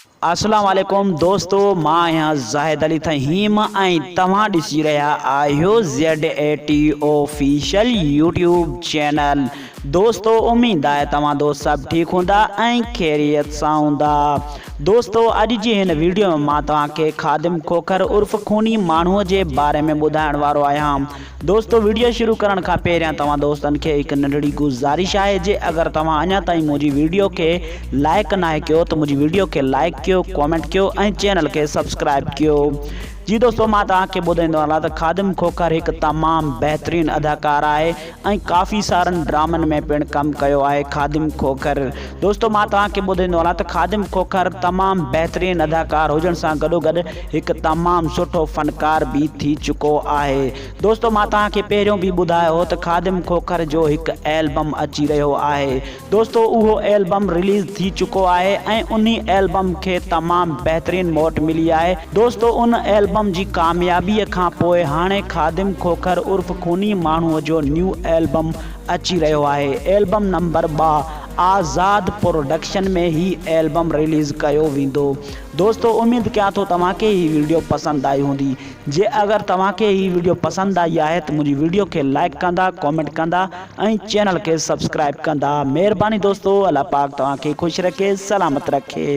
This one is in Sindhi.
اسلام عليڪم دوستو مان آهيان زاهد علي ٿهيم ۽ توهان ڏسي رهيا آهيو Z A T official YouTube channel دوستو اميد آهي توهان دوست سڀ ٺيڪ هوندا ۽ خيريت سان هوندا دوستو اڄ جي هن ويڊيو ۾ مان توهان کي خادم کوکر عرف خوني ماڻهو جي باري ۾ ٻڌائڻ وارو آهيان دوستو ويڊيو شروع ڪرڻ کان پهريان توهان دوستن کي هڪ ننڍڙي گذارش آهي جي اگر توهان اڃا تائين منهنجي ويڊيو کي لائيڪ ناهي ڪيو ته منهنجي ويڊيو کي لائيڪ ڪيو ڪومينٽ ڪيو ۽ چينل کي سبسڪرائيب ڪيو جي دوستو مان توهان کي ٻڌائيندو هلان ته خادم کوکر هڪ تمام بهترين اداڪار آهي ۽ ڪافي سارن ڊرامن ۾ پڻ ڪم ڪيو آهي خادم کوکر دوستو مان توهان کي ٻڌائيندو هلان ته خادم کوکر تمام بهترين اداڪار هجڻ سان گڏوگڏ هڪ تمام سٺو فنڪار به ٿي چڪو آهي. دوستو مان توهان کي پهريون به ٻڌايو هو ته خادم کوکر جو هڪ البم اچي رهيو آهي. دوستو اهو البم رليز ٿي چڪو آهي ۽ انهي البم کي تمام بهترين موٽ ملي آهي. دوستو ان البم جي ڪاميابيء کان پوء هاڻي خادم کوکر عرف خوني ماڻهوء جو نيو البم اچي رهيو آهي. البم نمبر ٻه آزاد پروڊڪشن ۾ هي البم رليز ڪيو ويندو. دوستو اميد ڪيان ٿو توهان کي هي ويڊيو پسند آئي هوندي جي اگر توهان کي هي ويڊيو پسند آئي آهي ته منهنجي ويڊيو کي لائيڪ ڪندا ڪومينٽ ڪندا ۽ چينل کي سبسڪرائيب ڪندا مهرباني دوستو الله پاڪ توهان کي خوش رکي سلامت رکي.